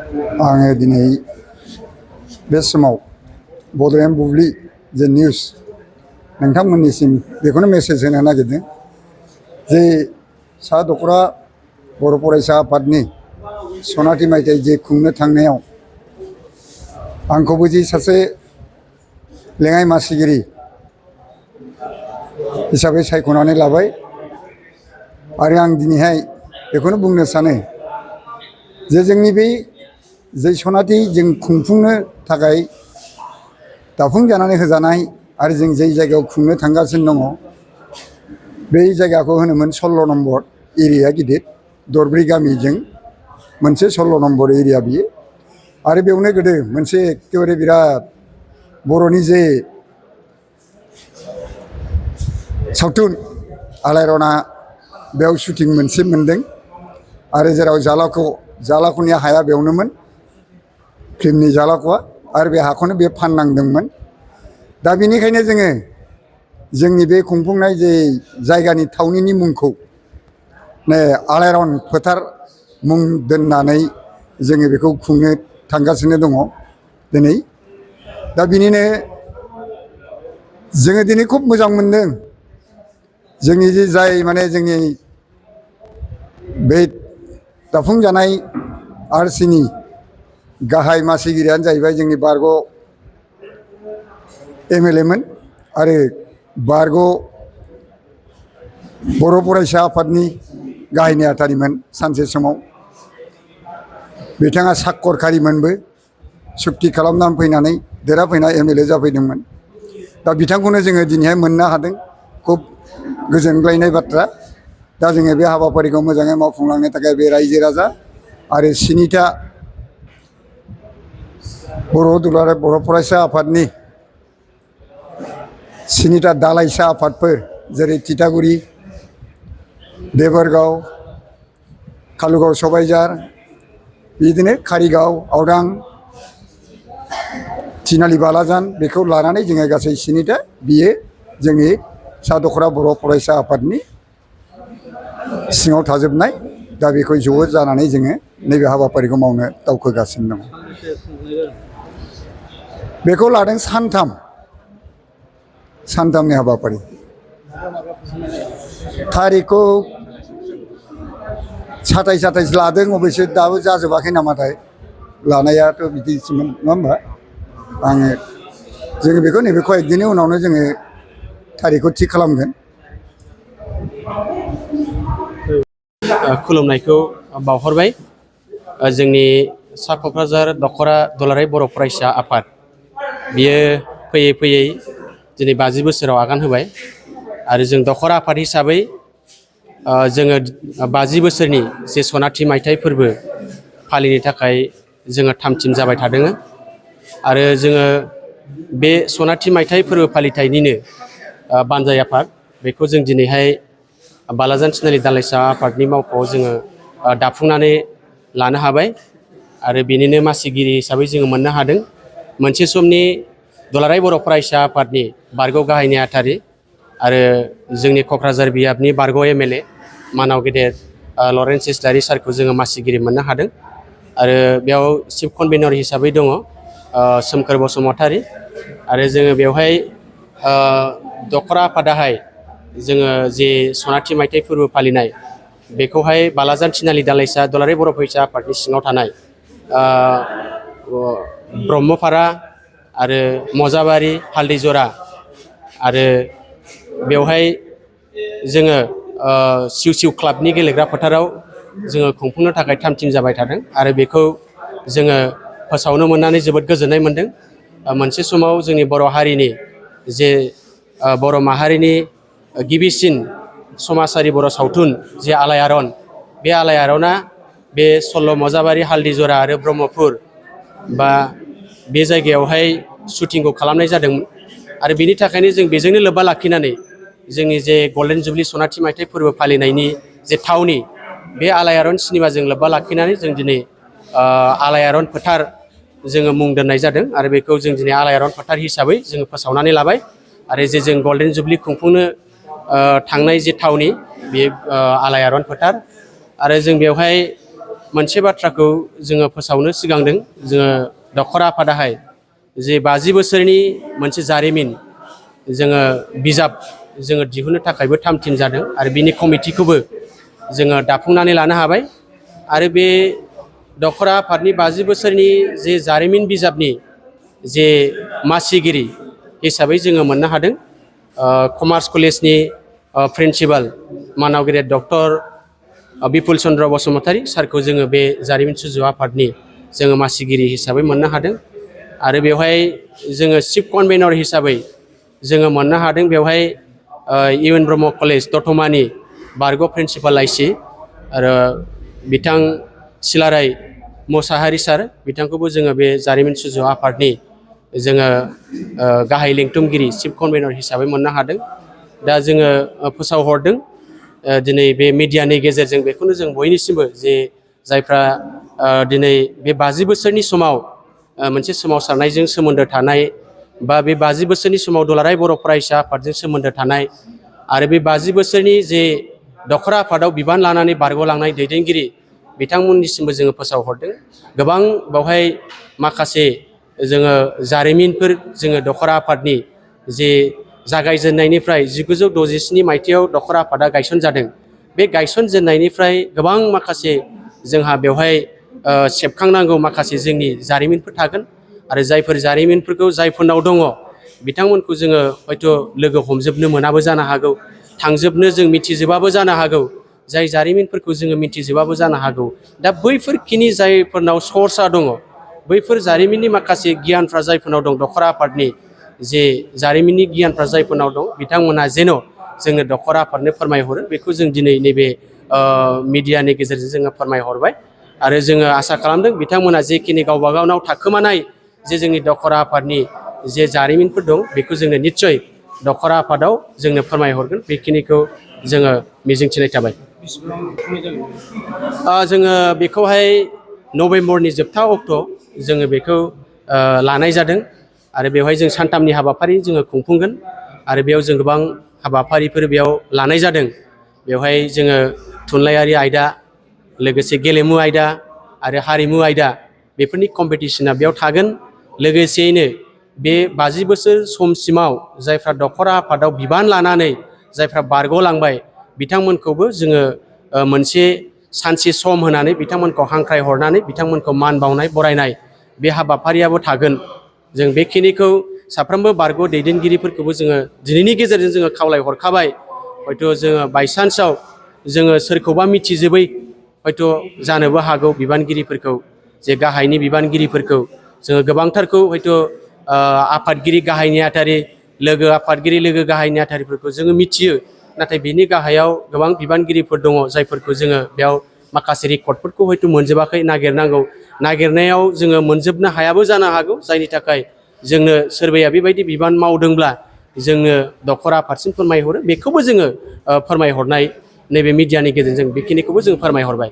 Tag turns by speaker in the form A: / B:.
A: आङो दिनै बे समाव बड'लेण्ड बुब्लि जे निउस नोंथांमोननिसिम बेखौनो मेसेज होनो नागिरदों जे सा दख'रा बर' फरायसा आफादनि सनाथि मायथाइ जे खुंनो थांनायाव आंखौबो जि सासे लेङाइ मासिगिरि हिसाबै सायख'नानै लाबाय आरो आं दिनैहाय बेखौनो बुंनो सानो जे जोंनि बे जै सनाथि जों खुंफुंनो थाखाय दाफुंजानानै होजानाय आरो जों जै जायगायाव खुंनो थांगासिनो दङ बे जायगाखौ होनोमोन 16 नम्बर एरिया गिदिर दरब्रै गामिजों मोनसे 16 नम्बर एरिया बियो आरो बेयावनो गोदो मोनसे एखेबारे बिराद बर'नि जे सावथुन आलायारना बेयाव शुटिं मोनसे मोनदों आरो जेराव जालाख'नि हाया बेयावनोमोन फिल्मनि जालाख'आ आरो बे हाखौनो बे फाननांदोंमोन। दा बेनिखायनो जोङो जोंनि बे खुंफुंनाय जे जायगानि थावनिनि मुंखौ आलायारन फोथार मुं दोननानै जोङो बेखौ खुंनो थांगासिनो दङ दिनै। दा बिनिनो जोङो दिनै खुब मोजां मोनदों जोंनि जे जाय माने जोंनि बे दाफुंजानाय आरसिनि गाहाय मासिगिरियानो जाहैबाय जोंनि बारग' MLA मोन आरो बारग' बर' फरायसा आफादनि गाहाय नेहाथारिमोन सानसे समाव बिथाङा साखरखारिमोनबो सुक्ति खालामनानै फैनानै देरहाफैना MLA जाफैदोंमोन। दा बिथांखौनो जोङो दिनैहाय मोननो हादों खुब गोजोनग्लायनाय बाथ्रा। दा जोङो बे हाबाफारिखौ मोजाङै मावफुंलांनो थाखाय बे रायजो राजा आरो 7था बर' फरायसा आफादनि 7था दालाइसा आफादफोर जेरै तितागुरि देबोरगाव कालुगाव सबायझार बिदिनो कारिगाव आवदां थिनालि बालाजान बेखौ लानानै जोङो गासै 7था बियो जोंनि सा दख'रा बर' फरायसा आफादनि सिङाव थाजोबनाय। दा बेखौ ज' जानानै जोङो नैबे हाबाफारिखौ मावनो दावखोगासिनो दङ। बेखौ लादों सानथामनि हाबाफारि। थारिखखौ 27 लादों अबयसे दाबो जाजोबाखै नामाथाय लानायाथ' बिदिसोमोन नङा होमबा जोङो बेखौ नैबे कয়েকदिननि उनावनो जोङो थारिखखौ थि खालामगोन।
B: खुलुमनायखौ बावहरबाय। जोंनि सा क'क्राझार दख'रा दुलाराय बर' फरायसा आफाद बियो फैयै फैयै दिनै 50 बोसोराव आगान होबाय आरो जों दख'रा आफाद हिसाबै जोङो 50 बोसोरनि जे सनाथि मायथाइ फोरबो फालिनो थाखाय जोङो थामथिम जाबाय थादों आरो जोङो बे सनाथि मायथाइ फोरबो फालिथायनिनो बानजाय आफाद बेखौ जों दिनैहाय बालाजान थिनालि दालाइसा आफादनि मावख'आव जोङो दाफुंनानै लानो हाबाय आरो बेनिनो मासिगिरि हिसाबै जोङो मोननो हादों मोनसे समनि दुलाराय बर' फरायसा आफादनि बारग' गाहाय नेहाथारि आरो जोंनि क'क्राझार बियाबनि बारग' MLA मानाव गेदेर लरेन्स इस्लारि सारखौ जोङो मासिगिरि मोननो हादों आरो बेयाव चिफ कनभेनर हिसाबै दङ सोमखोर बसुमतारी आरो जोङो बेवहाय दख'रा आफादाहाय जोङो जे सनाथि मायथाइ फोरबो फालिनाय बेखौहाय बालाजान थिनालि दालाइसा दुलाराय बर' फरायसा आफादनि सिङाव थानाय ब्रह्मपारा आरो मजाबारि हालदैजरा आरो बेवहाय जोङो सिउ सिउ क्लाबनि गेलेग्रा फोथाराव जोङो खुंफुंनो थाखाय थामथिम जाबाय थादों आरो बेखौ जोङो फोसावनो मोननानै जोबोद गोजोननाय मोनदों। मोनसे समाव जोंनि बर' हारिनि जे बर' माहारिनि गिबिसिन समाजारि बर' सावथुन जे आलायारन बे आलायारना बे सल्ल' मजाबारि हालदैजरा आरो ब्रह्मपुर बा बे जायगायावहाय शुटिंखौ खालामनाय जादोंमोन आरो बेनि थाखायनो जों बेजोंनो लोब्बा लाखिनानै जोंनि जे गल्डेन जुबलि सनाथि मायथाइ फोरबो फालिनायनि जे थावनि बे आलायारन सिनेमाजों लोब्बा लाखिनानै जों दिनै आलायारन फोथार जोङो मुं दोननाय जादों आरो बेखौ जों दिनै आलायारन फोथार हिसाबै जोङो फोसावनानै लाबाय आरो जे जों गल्डेन जुबलि खुंफुंनो थांनाय जे थावनि बे आलायारन फोथार आरो जों बेवहाय मोनसे बाथ्राखौ जोङो फोसावनो सिगांदों। जोङो दखरा आफादाहाय जे 50 बोसोरनि मोनसे जारिमिन जोङो बिजाब जोङो दिहुननो थाखायबो थामथिम जादों आरो बिनि कमिटिखौबो जोङो दाफुंनानै लानो हाबाय। आरो बे दखरा आफादनि 50 बोसोरनि जे जारिमिन बिजाबनि जे मासिगिरि हिसाबै जोङो मोननो हादों कमार्स कलेजनि प्रिन्सिपाल मानाव गेदेर डक्टर बिपुल चन्द्र बसुमतारी सारखौ जोङो बे जारिमिन सुजु आफादनि जोङो मासिगिरि हिसाबै मोननो हादों। आरो बेवहाय जोङो चिफ कनभेनर हिसाबै जोङो मोननो हादों बेवहाय इउ एन ब्रह्म कलेज दतमानि बारग' प्रिन्सिपाल आइसि आरो बिथां सिलाराय मोसाहारि सार बिथांखौबो जोङो बे जारिमिन सुजु आफादनि जोङो गाहाय लेंथुमगिरि चिफ कनभेनर हिसाबै मोननो हादों। दा जोङो फोसावहरदों दिनै बे मिडियानि गेजेरजों बेखौनो जों बयनिसिमबो जे जायफ्रा दिनै बे 50 बोसोरनि समाव मोनसे सोमावसारनायजों सोमोन्दो थानाय बा बे 50 बोसोरनि समाव दुलाराय बर' फरायसा आफादजों सोमोन्दो थानाय आरो बे 50 बोसोरनि जे दखरा आफादाव बिबान लानानै बारग'लांनाय दैदेनगिरि बिथांमोननिसिमबो जोङो फोसावहरदों। गोबां बावहाय माखासे जोङो जारिमिनफोर जोङो दखरा आफादनि जे जागायजेननायनिफ्राय 1967 मायथाइयाव दखरा आफादा गायसनजादों। बे गायसनजेननायनिफ्राय गोबां माखासे जोंहा बेवहाय सेबखांनांगौ माखासे जोंनि जारिमिनफोर थागोन आरो जायफोर जारिमिनफोरखौ जायफोरनाव दङ बिथांमोनखौ जोङो हयथ' लोगो हमजोबनो मोनाबो जानो हागौ, थांजोबनो जों मिथिजोबाबो जानो हागौ, जाय जारिमिनफोरखौ जोङो मिथिजोबाबो जानो हागौ। दा बैफोरखिनि जायफोरनाव सर्सआ दङ बैफोर जारिमिननि माखासे गियानफ्रा जायफोरनाव दं दखरा आफादनि जे जारिमिननि गियानफ्रा जायफोरनाव दं बिथांमोना जेन' जोंनो दखरा आफादनो फोरमायहरो बेखौ जों दिनै नैबे मिडियानि गेजेरजों जोङो फोरमायहरबाय। आरो जोङो आसा खालामदों बिथांमोना जेखिनि गावबा गावनाव थाखोमानाय जे जोंनि दखरा आफादनि जे जारिमिनफोर दं बेखौ जोंनो निस्सय दखरा आफादाव जोंनो फोरमायहरगोन बेखिनिखौ जोङो मिजिंथिनाय थाबाय। जोङो बेखौहाय नभेम्बरनि जोबथा अक्ट' जोङो बेखौ लानाय जादों आरो बेवहाय जों सानथामनि हाबाफारि जोङो खुंफुंगोन आरो बेयाव जों गोबां हाबाफारिफोर बेयाव लानाय जादों। बेवहाय जोङो थुनलाइयारि आयदा लोगोसे गेलेमु आयदा आरो हारिमु आयदा बेफोरनि कम्पिटिसना बेयाव थागोन। लोगोसेयैनो बे 50 बोसोर समसिमाव जायफ्रा दखरा आफादाव बिबान लानानै जायफ्रा बारग'लांबाय बिथांमोनखौबो जोङो मोनसे सानसे सम होनानै बिथांमोनखौ हांख्राय हरनानै बिथांमोनखौ मान बावनाय बरायनाय बे हाबाफारियाबो थागोन। जों बेखिनिखौ साफ्रोमबो बारग' दैदेनगिरिफोरखौबो जोङो दिनैनि गेजेरजों जोङो खावलायहरखाबाय। हयथ' जोङो बायसान्सआव जोङो सोरखौबा मिथिजोबै हयथ' जानोबो हागौ बिबानगिरिफोरखौ जे गाहायनि बिबानगिरिफोरखौ जोङो गोबांथारखौ हयथ' आफादगिरि गाहाय नेहाथारि लोगो आफादगिरि लोगो गाहाय नेहाथारिफोरखौ जोङो मिथियो। नाथाय बिनि गाहायाव गोबां बिबानगिरिफोर दङ जायफोरखौ जोङो बेयाव माखासे रेकर्डफोरखौ हयथ' मोनजोबाखै, नागिरनांगौ। नागिरनायाव जोङो मोनजोबनो हायाबो जानो हागौ जायनि थाखाय जोंनो सोरबाया बेबायदि बिबान मावदोंब्ला जोंनो दखरा आफादसिम फोरमायहरो बेखौबो जोङो फोरमायहरनाय नैबे मिडियानि गेजेरजों बेखिनिखौबो जों फोरमायहरबाय।